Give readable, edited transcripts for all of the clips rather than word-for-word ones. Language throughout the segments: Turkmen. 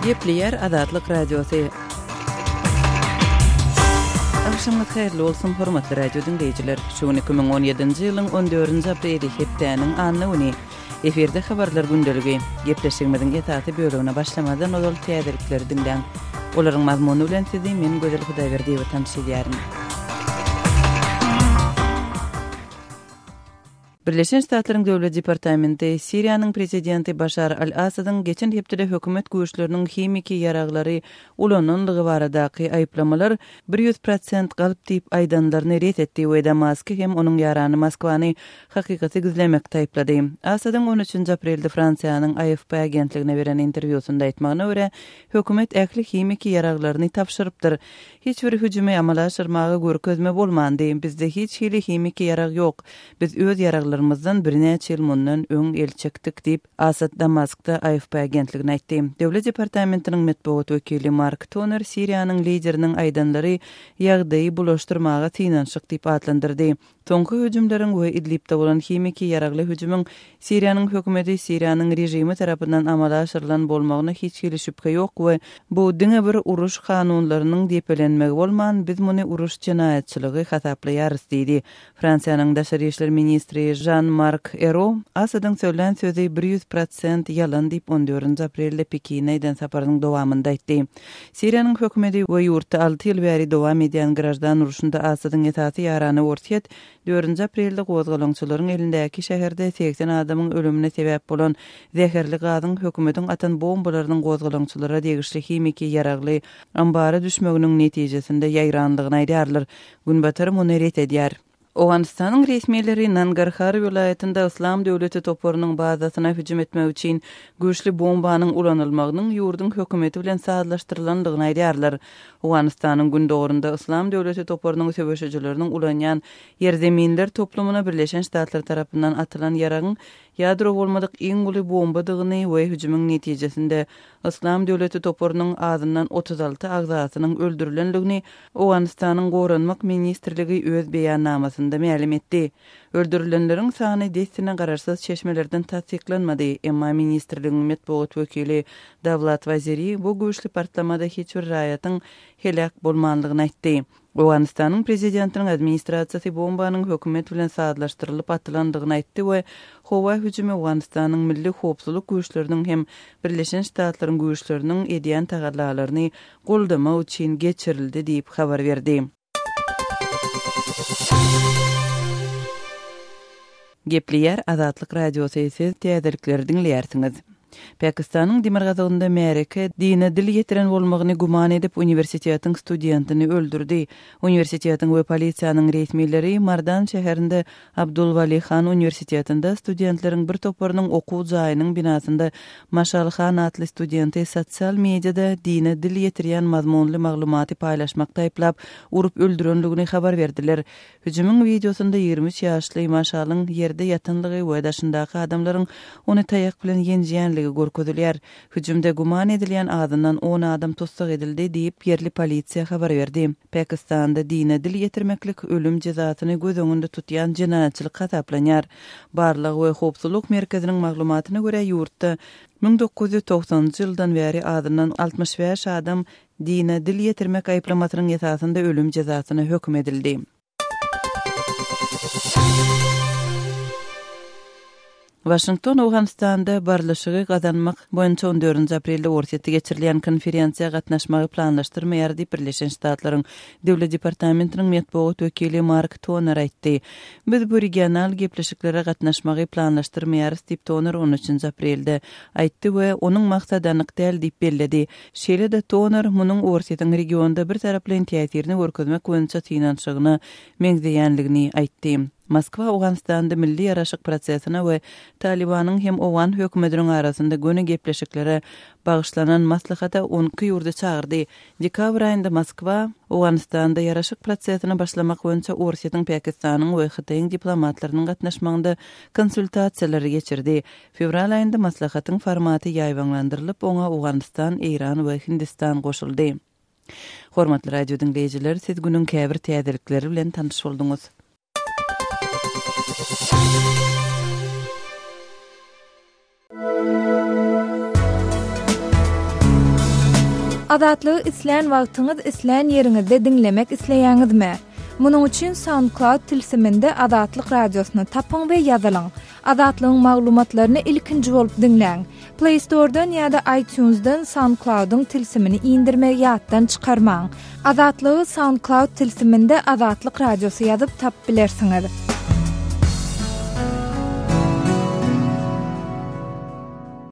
Gepleýär Azatlyk Radiosy. Agşamyňyz haýyrly bolsun, hormatly radio diňleýjiler! Şu gün 2017-nji ýylyň 14-nji apreli, hepdäniň anna güni. Efirde habarlar gündeligi. Gepleşigimiziň esasy bölegine başlamazdan ozal täzelikleri diňläň. Olaryň mazmuny bilen sizi men Gözel Hudaýberdiýewa tanyş edýärin. Birleşen Ştatlaryň Döwlet departamenti Siriýanyň prezidenti Başar al-Assadyň geçen hepdede hökümet güýçleriniň himiki ýaraglary ulananlygy baradaky aýyplamalar 100 prosent galp diýip aýdanlaryny ret etdi we Damasky hem onuň ýarany Moskwany hakykaty gizlemekde aýyplady. Assadyň on üçünji aprelde Fransiýanyň AFP agentligine beren interwýusynda aýtmagyna görä, hökümet ähli himiki ýaraglaryny tabşyrypdyr. Hiç bir hüjümi amala aşyrmaga görkezme bolmandy. Bizde hiç hili himiki ýarag ýok. Biz öz ýaraglarymyzdan birnäçe ýyl mundan öň el çekdik diýip, Asad Damaskda AFP agentligine aýtdy. Döwlet departamentiniň metbugat wekili Mark Toner Siriýanyň lideriniň aýdanlary ýagdaýy bulaşdyrmaga synanyşyk diýip atlandyrdy. Soňky hüjümleriň we Idlibde bolan himiki ýaragly hüjümiň Siriýanyň hökümeti Siriýanyň režimi tarapyndan amala aşyrylan bolmagyna hiç hili şübhe ýok we bu diňe bir uruş kanunlarynyň depelenmegi bolman, biz muny uruş jenaýatçylygy hasaplaýarys diýdi. Fransiýanyň daşary işler ministri Žan-Mark Ero Asadyň sözlän sözi 100 prosent ýalan diýip, on dördünji aprelde Pekine eden saparynyň dowamynda aýtdy. Siriýanyň hökümeti we ýurtda alty ýyl bäri dowam edýän graždan urşunda Asadyň esasy ýarany Orsýet dördünji aprelde gozgalaňçylaryň elindäki şäherde 80 adamyň ölümine sebäp bolan zäherli gazyň hökümetiň atan bombalarynyň gozgalaňçylara degişli himiki ýaragly ambara düşmeginiň netijesinde ýaýranlygyny aýdýarlar. Günbatar muny ret edýär. Owganystanyň resmileri Nangarhar welaýatynda Yslam döwleti toparynyň bazasyna hüjüm etmek üçin güýçli bombanyň ulanylmagynyň ýurduň hökümeti bilen sazlaşdyrylandygyny aýdýarlar. Owganystanyň gündogarynda Yslam döwleti toparynyň söweşijileriniň ulanýan ýerzeminler toplumyna Birleşen Ştatlar tarapyndan atylan ýaragyň ýadro bolmadyk iň uly bombadygyny we hüjümiň netijesinde Yslam döwleti toparynyň azyndan 36 agzasynyň öldürilendigini Owganystanyň Goranmak ministrligi öz beýannamasynda mälim etdi. Öldürilenleriň sany dessine garaşsyz çeşmelerden tassyklanmady, emma ministrligiň metbugat wekili Dawlat Waziri bu güýçli partlamada hiç bir raýatyň heläk bolmanlygyny aýtdy. Owganystanyň prezidentiniň administrasiýasy bombanyň hökümet bilen sazlaşdyrylyp atylandygyny aýtdy we howa hüjümi Owganystanyň milli howpsuzlyk güýçleriniň hem Birleşen Ştatlaryň güýçleriniň edýän tagallalaryny goldamak üçin geçirildi diýip habar berdi. Gepleýär Azatlyk Radiosy, siz täzelikleri diňleýärsiňiz. Pakistanyň demirgazygynda märeke dine dil ýetiren bolmagyny güman edip uniwersitetiň studentini öldürdi. Uniwersitetiň we polisiýanyň resmileri Mardan şäherinde Abdul Wali Han uniwersitetinde studentleriň bir toparynyň okuw jaýynyň binasynda Maşal Han atly studenti sosial mediada dine dil ýetirýän mazmunly maglumaty paýlaşmakda aýyplap, urup öldürenligini habar berdiler. Hüjümiň wideosynda 23 ýaşly Maşalyň ýerde ýatanlygy we daşyndaky adamlaryň ony taýak bilen ýenjýänligi görkezilýär. Hüjümde güman edilýän azyndan on adam tussag edildi diýip, ýerli polisiýa habar berdi. Pakistanda dine dil ýetirmeklik ölüm jezasyny göz öňünde tutýan jenaýatçylyk hasaplanýar. Barlag we howpsuzlyk merkeziniň maglumatyna görä, ýurtda 1990-njy ýyldan bäri azyndan 65 adam dine dil ýetirmek aýyplamasynyň esasynda ölüm jezasyna höküm edildi. Waşington Owganystanda barlyşygy gazanmak boýunça on dördünji aprelde Orsýetde geçirilýän konferensiýa gatnaşmagy planlaşdyrmaýar diýip, Birleşen Ştatlaryň Döwlet departamentiniň metbugat wekili Mark Toner aýtdy. Biz bu regional gepleşiklere gatnaşmagy planlaşdyrmaýarys diýip, Toner on üçünji aprelde aýtdy we onuň maksady anyk däl diýip belledi. Şeýle-de Toner munuň Orsýetiň regionda birtaraplaýyn täsirini görkezmek boýunça synanyşygyna meňzeýänligini aýtdy. Moskwa Owganystanda milli ýaraşyk prosesine we Talybanyň hem owgan hökümetiniň arasynda göni gepleşiklere bagyşlanan maslahata on iki ýurdy çagyrdy. Dekabr aýynda Moskwa Owganystanda ýaraşyk prosesine başlamak boýunça Orsýetiň, Pakistanyň we Hytaýyň diplomatlarynyň gatnaşmagynda konsultasiýalary geçirdi. Fewral aýynda maslahatyň formaty ýaýbaňlandyrylyp, oňa Owganystan, Eýran we Hindistan goşuldy. Hormatly radio diňleýjiler, siz günüň käbir täzelikleri bilen tanyş bolduňyz. Azatlygy islän wagtyňyz, islän ýeriňizde diňlemek isleýäňizmi? Munuň üçin SoundCloud tilsiminde Azatlyk Radiosyny tapyň we ýazylyň. Azatlygyň maglumatlaryny ilkinji bolup diňläň. Play Store-dan ýa-da iTunes-dan SoundCloud-yň tilsimini indirmegi ýatdan çykarmaň. Azatlygy SoundCloud tilsiminde Azatlyk Radiosy ýazyp tapyp bilersiňiz.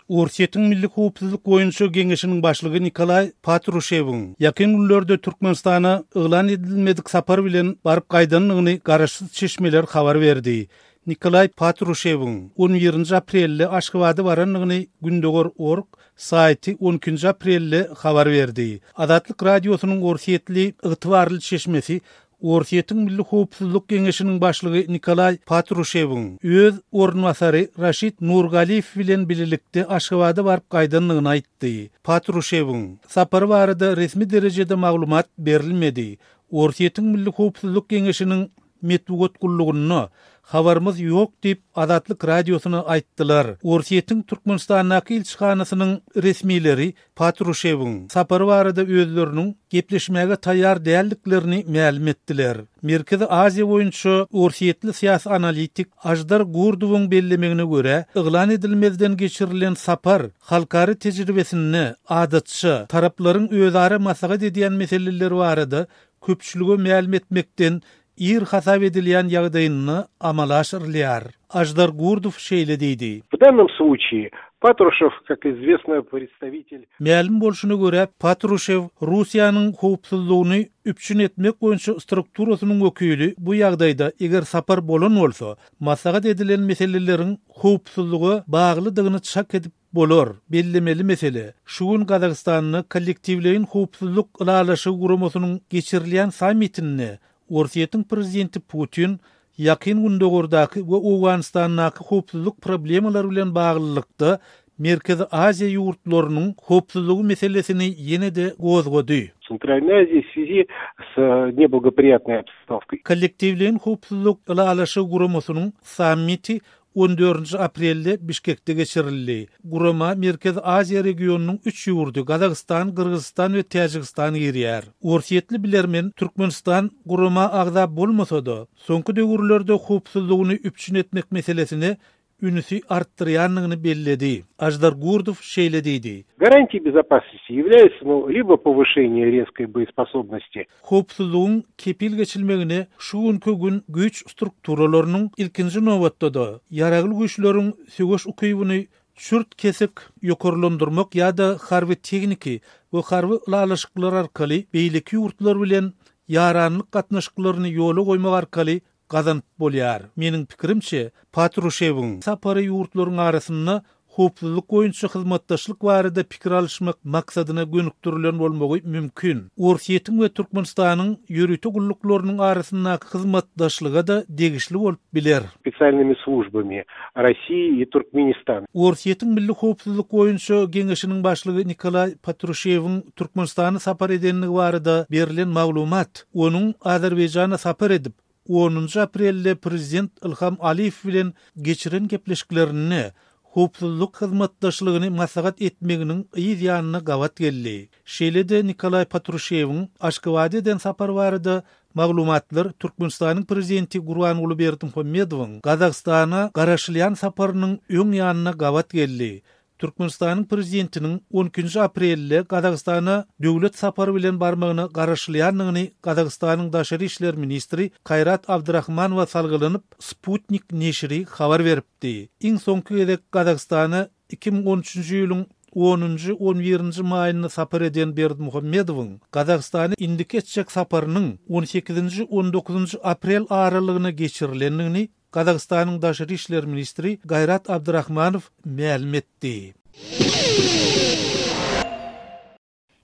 Orsýetiň Milli howpsuzlyk boýunça geňeşiniň başlygy Nikolaý Patruşewiň ýakyn günlerde Türkmenistana yglan edilmedik sapar bilen baryp gaýdandygyny garaşsyz çeşmeler habar berdi. Nikolaý Patruşewiň on birinji aprelde Aşgabada barandygyny Gündogar org saýty on ikinji aprelde habar berdi. Azatlyk Radiosynyň orsýetli ygtybarly çeşmesi Orsýetiň Milli howpsuzlyk geňeşiniň başlygy Nikolaý Patruşewiň öz orunbasary Raşid Nurgaliýew bilen bilelikde Aşgabada baryp gaýdandygyny aýtdy. Patruşewiň sapary barada resmi derejede maglumat berilmedi. Orsýetiň Milli howpsuzlyk geňeşiniň metbugat gullugynda habarymyz ýok diýip, Azatlyk Radiosyna aýtdylar. Orsýetiň Türkmenistandaky ilçihanasynyň resmileri Patruşewiň sapary barada özleriniň gepleşmäge taýýar däldiklerini mälim etdiler. Merkezi Aziýa boýunça orsýetli syýasy analitik Aždar Gurdowyň bellemegine görä, yglan edilmezden geçirilen sapar halkara tejribesinde, adatça, taraplaryň özara maslahat edýän meseleleri barada köpçülige mälim etmekden ir hasap edilýän ýagdaýynda amala aşyrylýar. Aždar Gurdow şeýle diýdi. W dannom sluçaýe Patruşew, kak izwestno predstawitel. Mälim bolşuna görä, Patruşew Russiýanyň howpsuzlygyny üpjün etmek boýunça strukturasynyň wekili bu ýagdaýda, eger sapar bolan bolsa, maslahat edilen meseleleriň howpsuzlyga baglydygyny çak edip Bolar. Bellemeli mesele, şu gün Gazagystanda Kollektiwleýin howpsuzlyk ylalaşygy guramasynyň geçirilýän sammitinde Orsýetiň prezidenti Putin Ýakyn Gündogardaky we Owganystandaky howpsuzlyk problemalary bilen baglylykda Merkezi Aziýa ýurtlarynyň howpsuzlygy meselesini ýene-de gozgady. Центральной Азии в связи с неблагоприятной обстановкой. Kollektiwleýin howpsuzlyk ylalaşygy guramasynyň sammiti On dördünji aprelde Bişkekde geçirildi. Gurama Merkezi Aziýa regionynyň üç ýurdy, Gazagystan, Gyrgyzystan we Täjigistan girýär. Orsýetli bilermen Türkmenistan gurama agza bolmasa-da, soňky döwürlerde howpsuzlygyny üpjün etmek meselesine ünsi artdyrýandygyny belledi. Aždar Gurdow şeýle diýdi. Гарантией безопасности является, ну, либо повышение резкой боеспособности. Howpsuzlygyň kepil geçilmegine şu günki gün güýç strukturalarynyň, ilkinji nobatda-da, Ýaragly Güýçleriň söweş ukybyny çürt-kesik ýokarlandyrmak ýa-da harby-tehniki we harby ylalaşyklar arkaly beýleki ýurtlar bilen ýaranlyk gatnaşyklaryny ýola goýmak arkaly gazanyp bolýar. Meniň pikirimçe, Patruşewiň sapary ýurtlaryň arasynda howpsuzlyk boýunça hyzmatdaşlyk barada pikir alyşmak maksadyna gönükdirilen bolmagy mümkin. Orsýetiň we Türkmenistanyň ýörite gulluklarynyň arasyndaky hyzmatdaşlyga-da degişli bolup biler. Spesialnymi službami Rossiýi i Turkmenistana. Orsýetiň Milli howpsuzlyk boýunça geňeşiniň başlygy Nikolaý Patruşewiň Türkmenistana sapar edendigi barada berlen maglumat Onuň Azerbaýjana sapar edip, onunjy aprelde prezident Ilham Aliýew bilen geçiren gepleşiklerinde howpsuzlyk hyzmatdaşlygyny maslahat etmeginiň yz ýanyna gabat geldi. Şeýle-de Nikolaý Patruşewiň Aşgabada eden sapary barada maglumatlar Türkmenistanyň prezidenti Gurbanguly Berdimuhamedowyň Gazagystana garaşylýan saparynyň öň ýanyna gabat geldi. Türkmenistanyň Prezidentiniň on ikinji aprelde Gazagystana döwlet sapary bilen barmagyna garaşylýandygyny Gazagystanyň daşary işler ministri Kaýrat Abdyrahmanowa salgylanyp, Sputnik neşiri habar beripdi. Iň soňky gezek Gazagystana 2013-nji ýylyň onunjy, on birinji maýynda sapar eden Berdimuhamedowyň Gazagystana indiki etjek saparynyň on sekizinji, on dokuzynjy aprel aralygyna geçirilendigini Gazagystanyň daşary işler ministri Gaýrat Abdyrahmanow mälim etdi.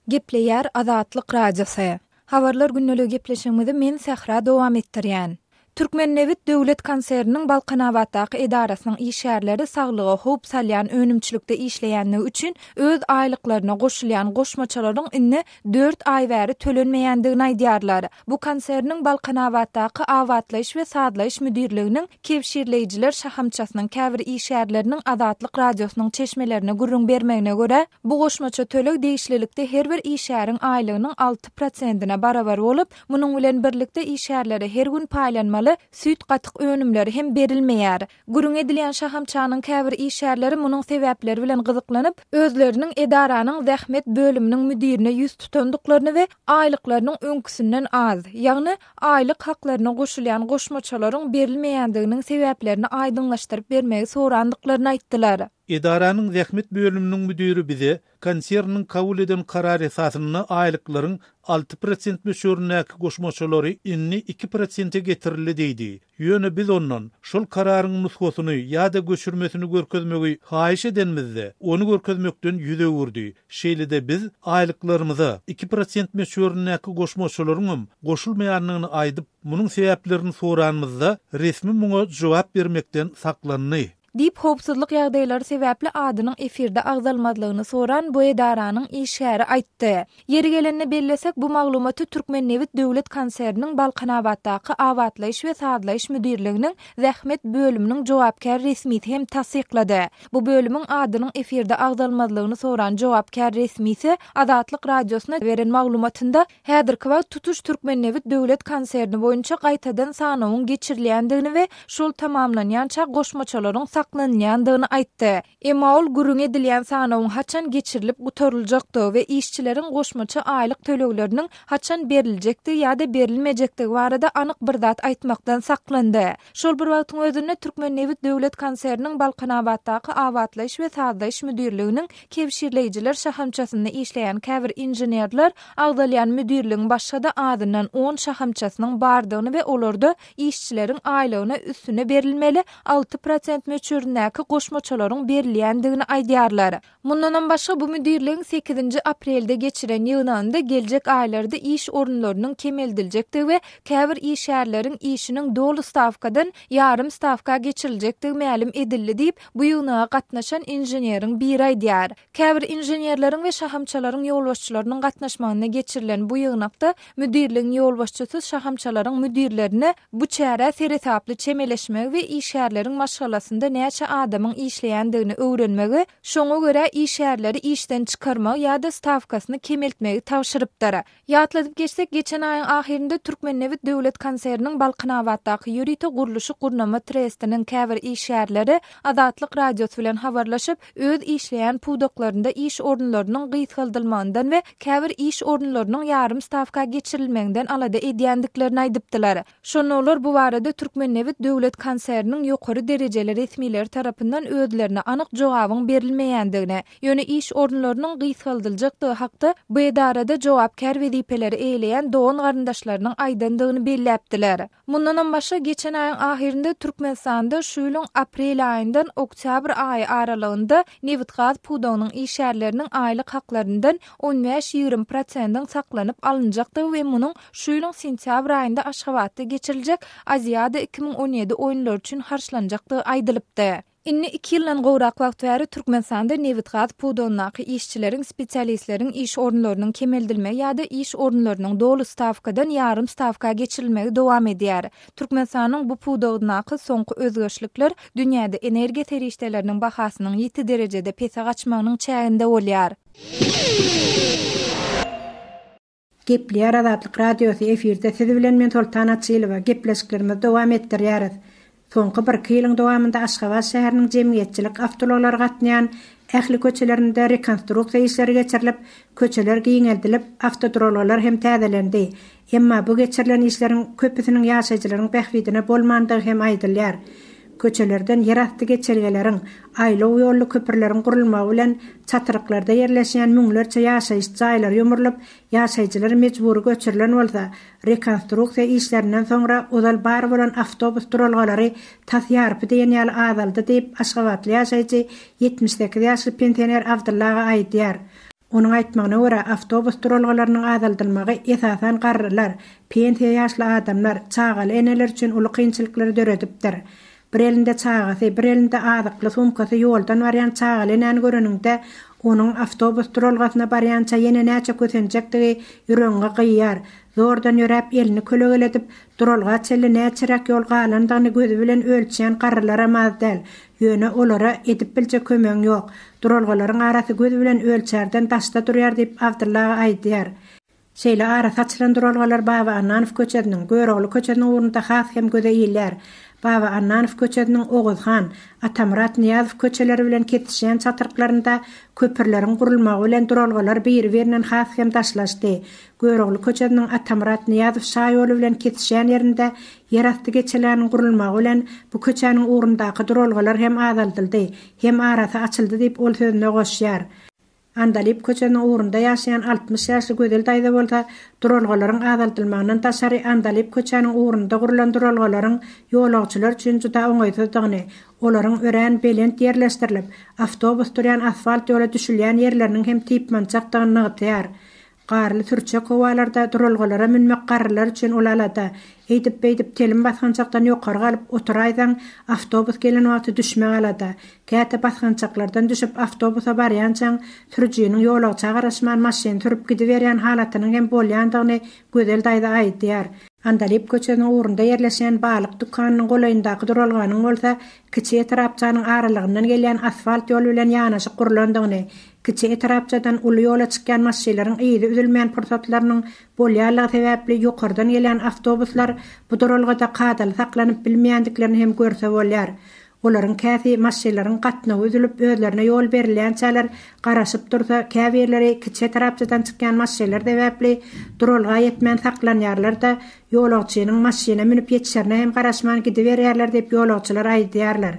Gepleýär Azatlyk Radiosy. Habarlar gündeligi gepleşigimizi men Sähra dowam etdirýän. Türkmennebit döwlet konserniniň Balkanabatdaky edarasynyň işgärleri saglyga howp salýan önümçilikde işleýänligi üçin öz aýlyklaryna goşulýan goşmaçalaryň indi dört aý bäri tölenmeýändigini aýdýarlar. Bu konserniň Balkanabatdaky abatlaýyş we sazlaýyş müdirliginiň kebşirleýjiler şahamçasynyň käbir işgärleriniň Azatlyk Radiosynyň çeşmelerine gürrüň bermegine görä, bu goşmaça töleg degişlilikde her bir işgäriň aýlygynyň alty prosentine barabar bolup, Munuň bilen birlikde işgärlere her gün paýlanmaly süýt-gatyk önümleri hem berilmeýär. Gürrüň edilýän şahamçanyň käbir işgärleri munuň sebäpleri bilen gyzyklanyp, özleriniň edaranyň zähmet bölüminiň müdirine ýüz tutandyklaryny we aýlyklarynyň öňküsinden az, ýagny aýlyk haklaryna goşulýan goşmaçalaryň berilmeýändiginiň sebäplerini aýdyňlaşdyryp bermegi sorandyklaryny aýtdylar. Edaranyň zähmet bölüminiň müdiri bize Konserniň kabul eden karary esasynda aýlyklaryň 6% möçberindäki goşmaçalary indi 2 prosente getirildi diýdi. Ýöne biz ondan şol kararyň nusgasyny ýa-da göçürmesini görkezmegi haýyş edenimizde, ony görkezmekden ýüz öwürdi. Şeýle-de biz aýlyklarymyza 2% möçberindäki goşmaçalaryňam goşulmaýandygyny aýdyp, munuň sebäplerini soranymyzda, resmi muňa jogap bermekden saklandy. Diýip, howpsuzlyk ýagdaýlary sebäpli adynyň efirde agzalmazlygyny soran bu edaranyň işgäri aýtdy. Ýeri gelende bellesek, bu maglumaty Türkmennebit döwlet konserniniň Balkanabatdaky abatlaýyş we sazlaýyş müdirliginiň zähmet bölüminiň jogapkär resmisi hem tassyklady. Bu bölümiň adynyň efirde agzalmazlygyny soran jogapkär resmisi Azatlyk Radiosyna beren maglumatynda Häzirki wagt tutuş Türkmennebit döwlet konserni boýunça gaýtadan sanawyň geçirilýändigini we şol tamamlanýança goşmaçalaryň saklanylýandygyny aýtdy. Emma ol gürrüňi edilýän sanawyň haçan geçirilip gutaryljakdygy we işçileriň goşmaça aýlyk tölegleriniň haçan beriljekdigi ýa-da berilmejekdigi barada anyk bir zat aýtmakdan saklandy. Şol bir wagtyň özünde Türkmennebit döwlet konserniniň Balkanabatdaky abatlaýyş we sazlaýyş müdirliginiň kebşirleýjiler şahamçasynda işleýän käbir inženerler agzalýan müdirligiň başga-da azyndan on şahamçasynyň bardygyny we olarda işçileriň aýlygyna üstüne berilmeli 6% möçberindäki goşmaçalaryň berilýändigini aýdýarlar. Mundanam başga bu müdirligiň sekizinji aprelde geçiren ýygnagynda geljek aýlarda iş orunlarynyň kemeldiljekdigi we käbir işgärleriň işiniň doly stawkadan ýarym stawka geçiriljekdigi mälim edildi diýip, bu ýygnaga gatnaşan inženeriň biri aýdýar. Käbir inženerleriň we şahamçalaryň ýolbaşçylarynyň gatnaşmagynda geçirilen bu ýygnakda müdirligiň ýolbaşçysy şahamçalaryň müdirlerine bu çärä seresaply çemeleşmegi we işgärleriň maşgalasynda näçe adamyň işleýändigini öwrenmegi, şoňa görä işgärleri işden çykarmagy ýa-da stawkasyny kemeltmegi tabşyrypdyr. Ýatladyp geçsek, geçen aýyň ahyrynda Türkmennebit döwlet konserniniň Balkanabatdaky ýörite gurluşyk-gurnama trestiniň käbir işgärleri Azatlyk Radiosy bilen habarlaşyp, öz işleýän pudaklarynda iş orunlarynyň gysgaldylmagyndan we käbir iş orunlarynyň ýarym stawka geçirilmeginden alada edýändiklerini aýdypdylar. Şonda olar bu barada Türkmennebit döwlet konserniniň ýokary derejeli resmileri tarapyndan özlerine anyk jogabyň berilmeýändigini, ýöne iş orunlarynyň gysgaldyljakdygy hakda bu edarada jogapkär wezipeleri eýeleýän dogan-garyndaşlarynyň aýdandygyny belläpdiler. Mundanam başga, geçen aýyň ahyrynda Türkmenistanda şu ýylyň aprel aýyndan oktýabr aýy aralygynda nebitgaz pudagynyň işgärleriniň aýlyk haklaryndan on bäş-ýigrimi prosendiň saklanyp alynjakdygy we munuň şu ýylyň sentýabr aýynda Aşgabatda geçiriljek Aziada 2017 oýunlary üçin harçlanjakdygy aýdylypdy. Indi iki ýyldan gowrak wagt bäri Türkmenistanda nebitgaz pudagyndaky işçileriň, spesialistleriň iş orunlarynyň kemeldilmegi ýa-da iş orunlarynyň doly stawkadan ýarym stawka geçirilmegi dowam edýär. Türkmenistanyň bu pudagyndaky soňky özgerişlikler dünýäde energiýa serişdeleriniň bahasynyň ýiti derejede pese gaçmagynyň çäginde bolýar. Gepleýär Azatlyk Radiosy efirde siz bilen men Soltan Açylowa gepleşiklerimizi dowam etdirýäris. Soňky birki ýylyň dowamynda Aşgabat şäheriniň jemgyýetçilik awtoulaglary gatnaýan ähli köçelerinde rekonstruksiýa işleri geçirilip, köçeler giňeldilip, awtoduralgalar hem täzelendi. Emma bu geçirilen işleriň köpüsiniň ýaşaýjylaryň bähbidine bolmandygy hem aýdylýar. Köçelerden ýerasty geçelgeleriň, aýlaw ýolly köprüleriň gurulmagy bilen çatryklarda ýerleşýän müňlerçe ýaşaýyş jaýlary ýumrulyp, ýaşaýjylar mejbury göçürilen bolsa, rekonstruksiýa işlerinden soňra ozal bar bolan awtobus duralgalary tas ýarpy diýen ýaly azaldy diýip, aşgabatly ýaşaýjy, 78 ýaşly pensioner Abdylla aga aýdýar. Onuň aýtmagyna görä, awtobus duralgalarynyň azaldylmagy esasan garrylar, pensiýa ýaşly adamlar, çagaly eneler üçin uly kynçylyklary döredipdir. Bir elinde çagasy, bir elinde azykly sumkasy ýoldan barýan çagaly enäni göreniňde, onuň awtobus duralgasyna barýança ýene näçe kösenjekdigi ýüregiňi gyýýar. Zordan ýöräp, elini kölegeledip, duralga çenli näçeräk ýol galandygyny gözi bilen ölçýän garrylaram az däl. Ýöne olara edip biljek kömegiň ýok. Duralgalaryň arasy göz bilen ölçärden daşda durýar diýip, Abdylla aga aýdýar. Şeýle arasy açylan duralgalar Baba Annanow köçesiniň, Görogly köçesiniň ugrunda has hem göze ilýär. Baba Annanow köçesiniň Oguzhan, Atamyrat Nyýazow köçeleri bilen kesişýän çatryklarynda köprüleriň gurulmagy bilen duralgalar biri-birinden has hem daşlaşdy. Görogly köçesiniň Atamyrat Nyýazow şaýoly bilen kesişýän ýerinde ýerasty geçelgäniň gurulmagy bilen bu köçäniň ugrundaky duralgalar hem azaldyldy, hem arasy açyldy diýip, ol sözüne goşýar. Andalyp köçesiniň ugrunda ýaşaýan 60 ýaşly Gözel daýza bolsa, duralgalaryň azaldylmagyndan daşary Andalyp köçäniň ugrunda gurlan duralgalaryň ýolagçylar üçin juda oňaýsyzdygyny, olaryň örän belent ýerleşdirilip, awtobus durýan asfalt ýola düşülýän ýerleriniň hem typmançakdygyny nygtaýar. Garly sürçek howalarda duralgalara münmek garrylar üçin uly alada. Eýdip-beýdip telim basgançakdan ýokary galyp oturaýsaň, awtobus gelen wagty düşmek alada. Käte basgançaklardan düşüp awtobusa barýançaň, sürüjiniň ýolagça garaşman maşyn sürüp gidiberýän halatynyň hem bolýandygyny Gözel daýza aýdýar. Andalyp köçesiniň ugrunda ýerleşýän balyk dükanynyň golaýyndaky duralganyň bolsa kiçi etrapçanyň aralygyndan gelýän asfalt ýol bilen ýanaşyk gurlandygyny, kiçi etrapçadan uly ýola çykýan maşynlaryň yzy üzülmeýän pursatlarynyň bolýanlygy sebäpli ýokardan gelýän awtobuslar bu duralgada kadaly saklanyp bilmeýändiklerini hem görse bolýar. Olaryň käsi maşynlaryň gatnawy üzülip özlerine ýol berilýänçäler garaşyp dursa, käbirleri kiçi etrapçadan çykýan maşynlar sebäpli duralga ýetmän saklanýarlar-da, ýolagçynyň maşyna münüp ýetişerine hem garaşman gidiberýärler diýip ýolagçylar aýdýarlar.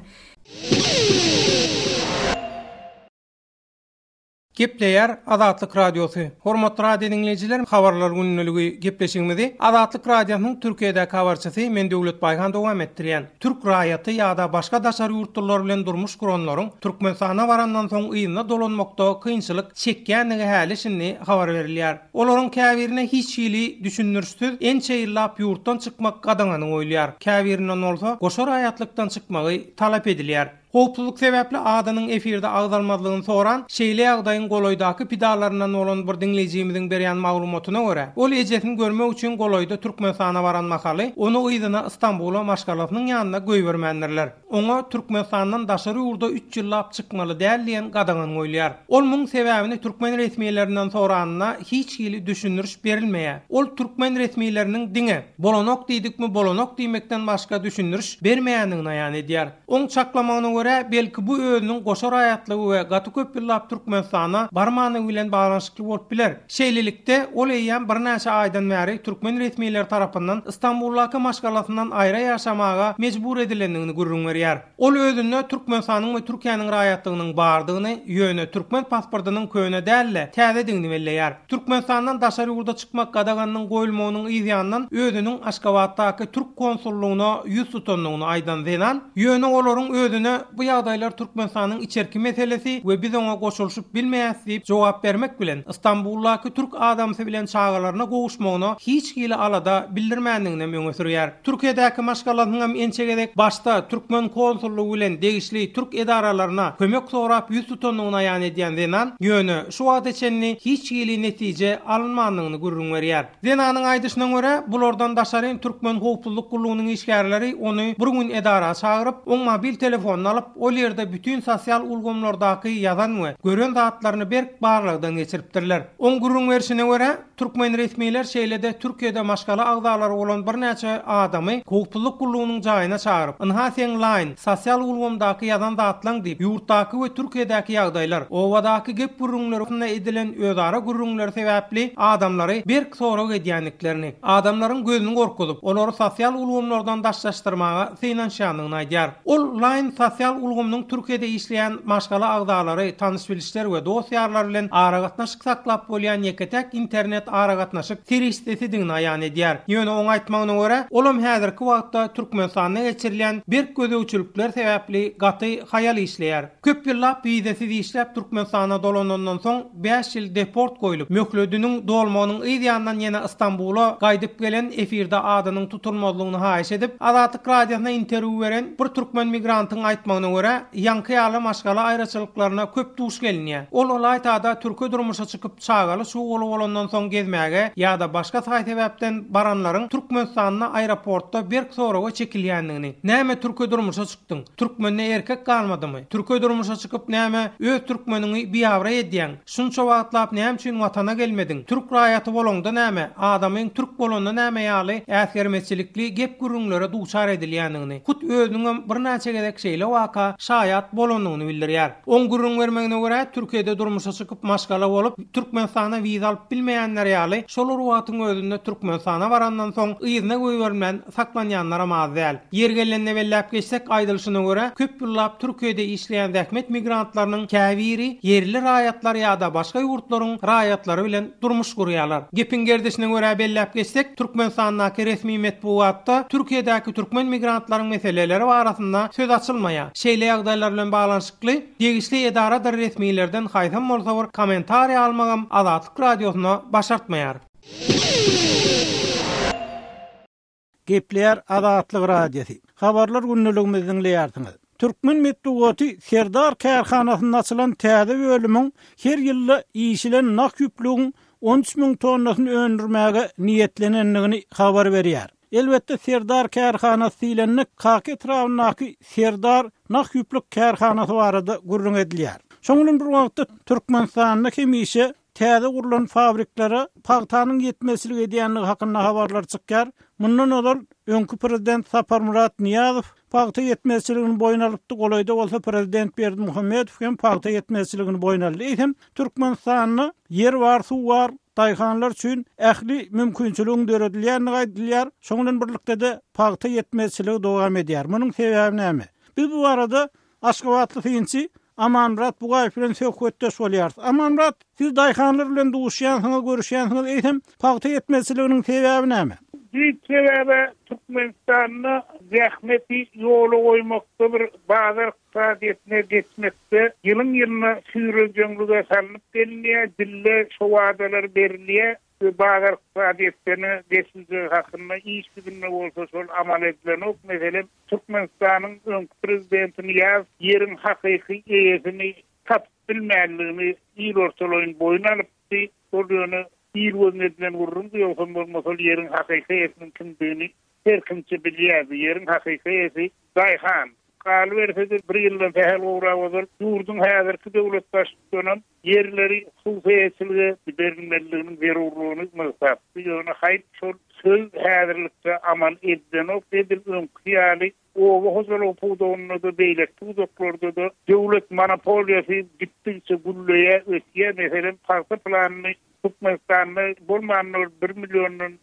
Gepleýär Azatlyk Radiosy. Hormatly radio diňleýjiler, Habarlar gündeligi gepleşigimizi Azatlyk Radiosynyň Türkiýedäki habarçysy men Döwlet Baýhan dowam etdirýän. Türk raýaty ýa-da başga daşary ýurtlular bilen durmuş guranlaryň Türkmenistana barandan soň yzyna dolanmakda kynçylyk çekýändigi häli-şindi habar berilýär. Olaryň käbirine hiç hili düşündirişsiz ençe ýyllap ýurtdan çykmak gadagany goýulýar. Käbirinden bolsa goşa raýatlykdan çykmagy talap edilýär. Howpsuzlyk sebäpli adynyň efirde agzalmazlygyny soran, şeýle ýagdaýyň golaýdaky pidalaryndan bolan bir diňleýjimiziň berýän maglumatyna görä, ol ejesini görmek üçin golaýda Türkmenistana baran mahaly, ony yzyna Stambula maşgalasynyň ýanyna goýbermändirler. Oňa Türkmenistandan daşary ýurda üç ýyllap çykmaly däl diýen gadagan goýulýar. Ol muň sebäbini türkmen resmilerinden soranynda hiç hili düşündiriş berilmeýär. Ol türkmen resmileriniň diňe, Bolanok diýdikmi bolanok diýmekden başga düşündiriş bermeýändigini aýan edýär. Oň çaklamagyna görä, belki bu özüniň goşa raýatlygy we gaty köp ýyllap Türkmenistana barmanlygy bilen baglanyşykly bolup biler. Şeýlelikde, ol eýýäm birnäçe aýdan bäri türkmen resmileri tarapyndan Stambuldaky maşgalasyndan aýra ýaşamaga mejbur edilendigini gürrüň berýär. Ol özünde Türkmenistanyň we Türkiýäniň raýatlygynyň bardygyny, ýöne türkmen pasportynyň köne däl-de, täzedigini belleýär. Türkmenistandan daşary ýurda çykmak gadaganynyň goýulmagynyň yz ýanyndan özüniň Aşgabatdaky türk konsullygyna ýüz tutandygyny aýdan zenan, ýöne olaryň özüne bu ýagdaýlar Türkmenistanyň içerki meselesi we biz oňa goşulyşyp bilmeýäs diýip jogap bermek bilen, Stambuldaky türk adamsy bilen çagalaryna gowuşmagyna hiç hili alada bildirmändiginem öňe sürýär. Türkiýedäki maşgalasynyňam ençe gezek başda türkmen konsullygy bilen degişli türk edaralaryna kömek sorap ýüz tutandygyny aýan edýän zenan, ýöne şu wagta çenli hiç hili netije alynmandygyny gürrüň berýär. Zenanyň aýdyşyna görä, bulardan daşary türkmen howpsuzlyk gullugynyň işgärleri ony bir gün edara çagyryp, oň mobil telefonyny alyp, ol ýerde bütin sosial ulgamlardaky ýazan we gören zatlaryny berk barlagdan geçiripdirler. Oň gürrüň berşine görä, Türkmen resmiler şeýle-de Türkiýede maşgala agzalary bolan birnäçe adamy howpsuzlyk gullugynyň jaýyna çagyryp, ynha seň line, sosial ulgamdaky ýazan zatlaň diýip, ýurtdaky we Türkiýedäki ýagdaýlar, obadaky gep-gürrüňler hakynda edilen özara gürrüňler sebäpli adamlary berk sorag edýändiklerini, adamlaryň gözüni gorkuzyp, olary sosial ulgamlardan daşlaşdyrmaga synanyşýandygyny aýdýar. Ol line sosial. Sosial ulgamynyň Türkiýede işleýän maşgala agzalary, tanyş-bilişler we dost-ýarlar bilen aragatnaşyk saklap bolýan ýeke-täk internet aragatnaşyk serişdesidigini aýan edýär. Ýöne oň aýtmagyna görä, olam häzirki wagtda Türkmenistanda geçirilýän berk gözegçilikler sebäpli gaty haýal işleýär. Köp ýyllap wizasiz işläp Türkmenistana dolanandan soň bäş ýyl deport goýlup, möhlediniň dolmagynyň yz ýanyndan ýene Stambula gaýdyp gelen efirde adynyň tutulmazlygyny haýyş edip, Azatlyk Radiosyna interwýu beren bir türkmen migrantyň aýtmagyna görä, ýaňky ýaly maşgala aýraçylyklaryna köp duş gelinýär. Ol ylaýta-da türke durmuşa çykyp çagaly-çugaly bolandan soň gezmäge ýa-da başga saý-sebäpden baranlaryň Türkmenistanda aeroportda berk soraga çekilýändigini, näme türke durmuşa çykdyň, türkmende erkek galmadymy, türke durmuşa çykyp näme öz türkmeniňi biabraý edýäň, şunça wagtlap näme üçin watana gelmediň, türk raýaty bolaňda näme, adamyň türk bolanda näme ýaly äsgermezçilikli gep-gürrüňlere duçar edilýändigini, hut özüniňem birnäçe gezek şeýle waka şaýat bolandygyny bildirýär. Oň gürrüň bermegine görä, Türkiýede durmuşa çykyp maşgala bolup, Türkmenistana wiza alyp bilmeýänler ýaly, şol bir wagtyň özünde Türkmenistana barandan soň yzyna goýberilmän saklanýanlaram az däl. Ýeri gelende belläp geçsek, aýdylyşyna görä, köp ýyllap Türkiýede işleýän zähmet migrantlarynyň käbiri ýerli raýatlar ýa-da başga ýurtlaryň raýatlary bilen durmuş gurýarlar. Gepiň gerdişine görä belläp geçsek, Türkmenistandaky resmi metbugatda Türkiýedäki türkmen migrantlaryň meseleleri barasynda söz açylmaýar. Şeýle ýagdaýlar bilen baglanyşykly degişli edaradyr resmilerden haýsam bolsa bir kommentariý almagam Azatlyk Radiosyna başartmaýar. Gepleýär Azatlyk Radiosy. Habarlar gündeligimizi diňleýärsiňiz. Türkmen metbugaty Serdar kärhanasynda açylan täze bölümiň her ýylda işilen nah ýüplügiň 13 müň tonnasyny öndürmäge niýetlenendigini habar berýär. Elbetde, Serdar kärhanasy diýlende, Kaka etrabyndaky Serdar nah ýüplük kärhanasy barada gürrüň edilýär. Şonuň bilen bir wagtda, Türkmenistanda hemişe Täze gurlan fabriklere pagtanyň ýetmezçilik edýändigi hakynda habarlar çykýar. Mundan ozal, öňki prezident Saparmyrat Nyýazow pagta ýetmezçiligini boýun alypdy, golaýda bolsa prezident Berdimuhamedow hem pagta ýetmezçiligini boýun aldy. Eýsem, Türkmenistanda ýer bar, suw bar, daýhanlar üçin ähli mümkinçiligiň döredilýändigi aýdylýar, şonuň bilen birlikde-de pagta ýetmezçiligi dowam edýär. Munuň sebäbi näme? Biz bu barada Aşgabatly synçy Amanmyrat Bugaýew bilen söhbetdeş bolýarys. Amanmyrat, siz daýhanlar bilen duşýansyňyz, görüşýänsiňiz, eýsem, pagta ýetmezçiliginiň sebäbi näme? Düýp sebäbi Türkmenistanda zähmeti ýola goýmakda bir bazar ykdysadyýetine geçmekde ýylyň-ýylyna süýrenjeňlige salnyp gelinýär, dille şo wadalar berilýär. Bazar ykdysadyýetine geçiljegi hakynda iş ýüzünde bolsa şol amal edilenok. Meselem, Türkmenistanyň öňki prezidenti Nyýazow ýeriň hakyky eýesini tapyp bilmänligini il ortalaýyn boýun alypdy. Ol ýöne il gözüne edilen gürrüňdi, ýogsam bolmasa ol ýeriň hakyky eýesiniň kimdigini her kimçe bilýärdi. Ýeriň hakyky eýesi daýhan. Galyberse-de, bir ýyldan sähel gowrak ozal ýurduň häzirki döwlet baştutanam ýerleri hususy eýeçilige berilmelidiginiň zerurlygyny nygtapdy. Ýöne haýp, şol söz häzirlikçe amal edilenok. Edil öňküsi ýaly oba hojalygy pudagynda-da, beýleki pudaklarda-da döwlet monopoliýasy gitdigiçe gülleýär, ösýär. Meselem, pagta planyny Türkmenistanda bolmanda bir bir milliondan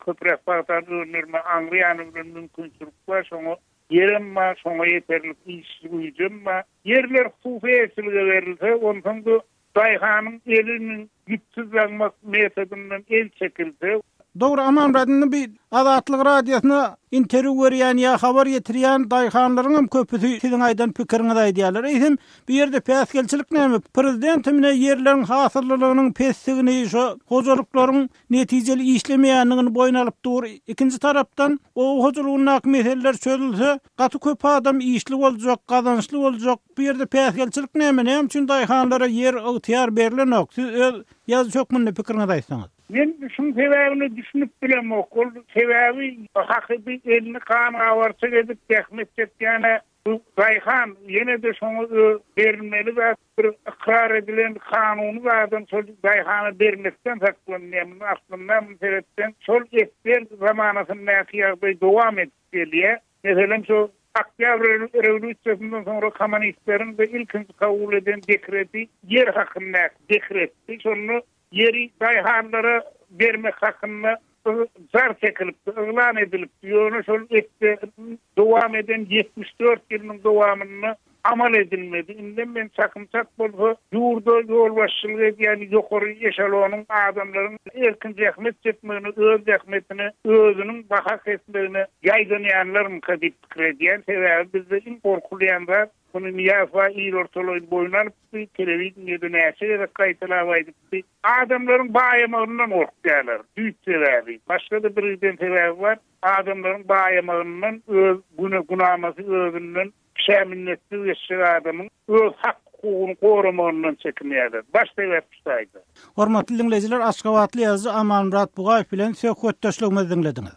köpräk pagtany öndürme aňry ýany bilen mümkinçilik bar. Şoňa ýerem bar, şoňa ýeterlik işçi güýjem bar. Ýerler hususy eýeçilige berilse, onsoň-da daýhanyň eliniň ýüpsüz daňmak metodyndan el çekilse. Dogry Amanmyrat indi bi Azatlyk radiosyna interwýu berýän ýa habar ýetirýän daýhanlaryň hem köpüsi siziň aýdan pikiriňizi aýdýarlar. Eýsem bu ýerde päsgelçilik näme? Prezident ine ýerleriň hasyllylygynyň pesdigini, şo hojalyklaryň netijeli işlemeýändigini boýun alyp dur. Ikinji tarapdan, oba hojalygyndaky meseleler çözülse, gaty köp adam işli boljak, gazançly boljak. Bu ýerde päsgelçilik näme? Näme üçin daýhanlara ýer ygtyýar berlenok? Siz öz ýazyjy hökmünde pikiriňizi aýtsaňyz. Men şuň sebäbine düşünip bilemok. Ol sebäbi hakyky elini gan gabarçak edip zähmet çekýäne Bu daýhan ýene-de şoňa öz berilmeli zat bir ykrar edilen kanuny zadam şol daýhana bermekden saklanýar. Muny aslynda muny seretseň şol esger zamanasyndaky ýagdaý dowam edip gelýär. Meselem şo Oktýabr rewolýusiýasyndan soňra kommunistleriň-de ilkinji kabul eden dekreti ýer hakyndaky dekretdi. Şonda ýeri daýhanlara bermek hakynda. jar çekilipdi, yglan edilipdi. Ýöne şol etde dowam eden 74 ýylynyň dowamynda amal edilmedi. Indem men çakym çak bolsa, ýurda ýolbaşçylyk edýän ýokary eşelonyň adamlaryň erkin zähmet çekmegine, öz zähmetine özüniň baha kesmegine ýaýdanýanlarmyka diýip pikir edýän. Sebäbi bizde iň gorkulýan zat, muny Nyýazow il ortalaýyn boýun alypdy, telewideniýede näçe gezek gaýtalap aýdypdy. Adamlaryň baýamagyndan gorkýarlar. Düýp sebäbi. Başga-da birgiden sebäbi bar. Adamlaryň baýamagyndan öz güne günamasy özünden kişä minnetsiz geçjek adamyň öz hak hukugyny goramagyndan çekinýärler. Baş sebäp şu taýda. Hormatly diňleýjiler Aşgabatly ýazyjy Amanmyrat Bugaýew bilen söhbetdeşligimizi diňlediňiz.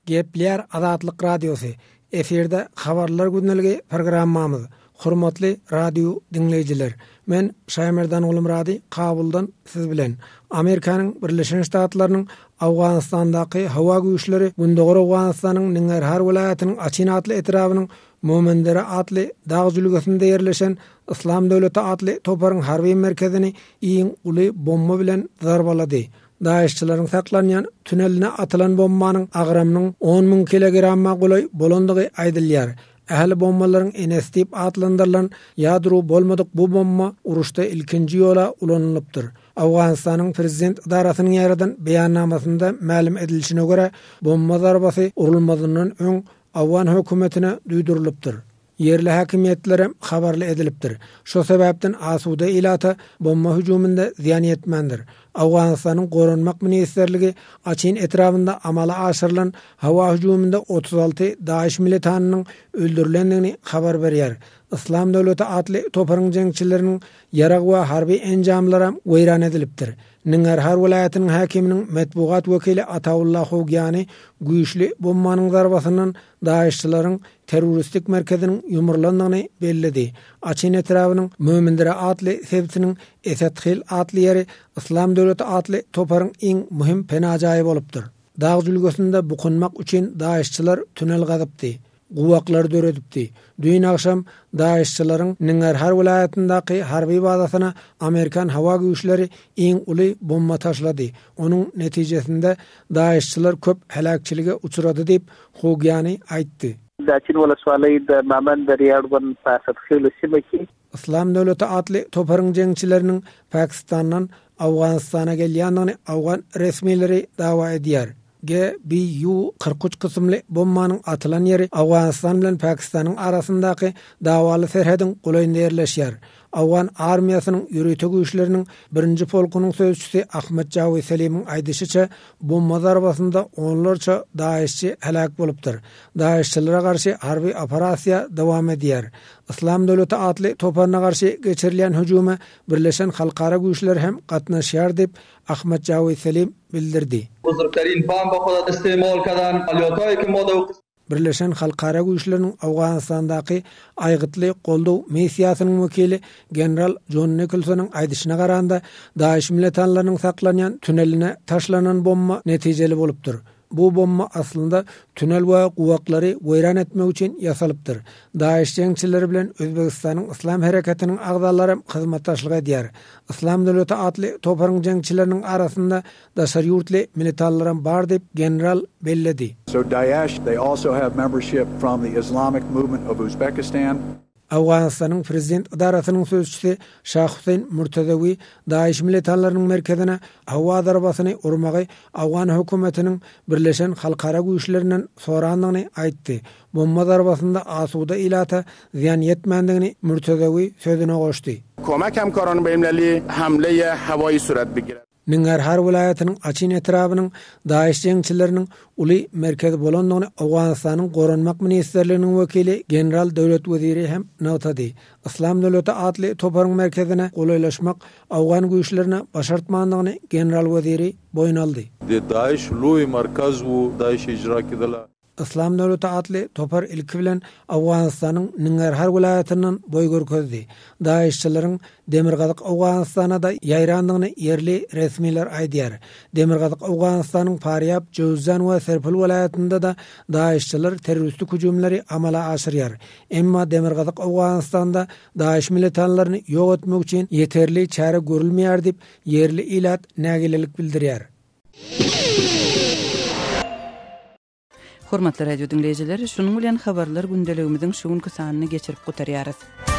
Gepleýär Azatlyk Radiosy, efirde Habarlar gündeligi programmamyz. Hormatly radio diňleýjiler! Men Şaýmerdan Gulmyrady Kabuldan siz bilen. Amerikanyň Birleşen Ştatlarynyň Owganystandaky howa güýçleri Gündogar Owganystanyň Ningarhar welaýatynyň Açin atly etrabynyň Momendere atly dag jülgesinde ýerleşen Yslam döwleti atly toparyň harby merkezini iň uly bomba bilen zarbalady. Daeşçileriň saklanýan tuneline atylan bombanyň agramynyň on müň kilogramma golaý bolandygy aýdylýar. Ähli bombalaryň enesi diýip atlandyrylan ýadro bolmadyk bu bomba uruşda ilkinji ýola ulanylypdyr. Owganystanyň prezident edarasynyň ýaýradan beýannamasynda mälim edilişine görä, bomba zarbasy urulmazyndan öň owgan hökümetine duýdurylypdyr. Ýerli häkimiýetlerem habarly edilipdir. Şo sebäpden asuda ilata bomba hüjüminde zyýan ýetmändir. Owganystanyň Goranmak ministrligi Açin etrabynda amala aşyrylan howa hüjüminde 36 DAIŞ militanynyň öldürilendigini habar berýär. Yslam döwleti atly toparyň jeňçileriniň ýarag we harby enjamlaram weýran edilipdir. Ningarhar welaýatynyň häkiminiň metbugat wekili Ataullah Hogýani güýçli bombanyň zarbasyndan DAIŞ-çylaryň terroristik merkeziniň ýumrulandygyny belledi. Açin etrabynyň Mömindere atly sebitiniň Esethil atly ýeri Yslam döwleti atly toparyň iň möhüm penajaýy bolupdyr. Dag jülgesinde bukunmak üçin DAIŞ-çylar tunel gazypdy, gowaklar döredipdi. Düýn agşam DAIŞ-çylaryň Ningarhar welaýatyndaky harby bazasyna amerikan howa güýçleri iň uly bomba taşlady. Onuň netijesinde DAIŞ-çylar köp heläkçilige uçrady diýip, Hogýani aýtdy. د اچین ولسوالۍ د مامند درې اړوند په اسدخېلو سیمه کې. Yslam döwleti atly toparyň jeňçileriniň Pakistandan Owganystana gelýändigini owgan resmileri dawa edýär. GBU 43 kysymly bombanyň atylan ýeri Owganystan bilen Pakistanyň arasyndaky dawaly serhediň golaýynda ýerleşýär. Owgan armiýasynyň ýörite güýçleriniň birinji polkunyň sözçüsi Ahmet Jawi Selimiň aýdyşyça, bomba zarbasynda onlarça DAIŞ-çi heläk bolupdyr. DAIŞ-çilere garşy harby operasiýa dowam edýär. Yslam döwleti atly toparyna garşy geçirilýän hüjüme birleşen halkara güýçleri hem gatnaşýar diýip, Ahmet Jawi Selim bildirdi. Birleşen halkara güýçleriniň Owganystandaky aýgytly goldaw missiýasynyň wekili general Jon Nikolsonyň aýdyşyna garanda, DAIŞ militanlarynyň saklanýan tuneline taşlanan bomba netijeli bolupdyr. Bu bomba aslynda tunel we gowaklary weýran etmek üçin ýasalypdyr. DAIŞ jeňçileri bilen Özbegistanyň Yslam hereketiniň agzalary hyzmatdaşlyk edýär. Yslam döwleti atly toparyň jeňçileriniň arasynda Daşary ýurtly militanlaram bar diýip, general belledi. So Daesh, they also have membership from the Islamic Movement of Uzbekistan. Owganystanyň prezident edarasynyň sözçüsi Şah Huseýn Murtazawi DAIŞ militanlarynyň merkezine howa zarbasyny urmagy owgan hökümetiniň birleşen halkara güýçlerinden sorandygyny aýtdy. Bomba zarbasynda asuda ilata zyýan ýetmändigini Murtazawi sözüne goşdy. Komak hamkaron beýnulmilali hamle hawaýi surat bigirer. Ningarhar welaýatynyň Açin etrabynyň DAIŞ jeňçileriniň uly merkezi bolandygyny Owganystanyň Goranmak ministrliginiň wekili general Döwlet Weziri hem nygtady. Yslam döwleti atly toparyň merkezine golaýlaşmak owgan güýçlerine başartmandygyny general Weziri boýun aldy. De DAIŞ لوی مرکز وو داعش اجرا کیدله. Yslam döwleti atly topar ilki bilen Owganystanyň Ningarhar welaýatyndan boý görkezdi. DAIŞ-çileriň Demirgazyk Owganystana-da ýaýrandygyny ýerli resmiler aýdýar. Demirgazyk Owganystanyň Farýab, Jöwüzjan we Serpil welaýatynda-da DAIŞ-çiler terroristik hüjümleri amala aşyrýar. Emma Demirgazyk Owganystanda DAIŞ militanlaryny ýok etmek üçin ýeterli çäre görülmeýär diýip, ýerli ilat nägilelik bildirýär. Hormatly radio diňleýjiler, şunuň bilen habarlar gündeligimiziň şu günki sanyny geçirip gutarýarys.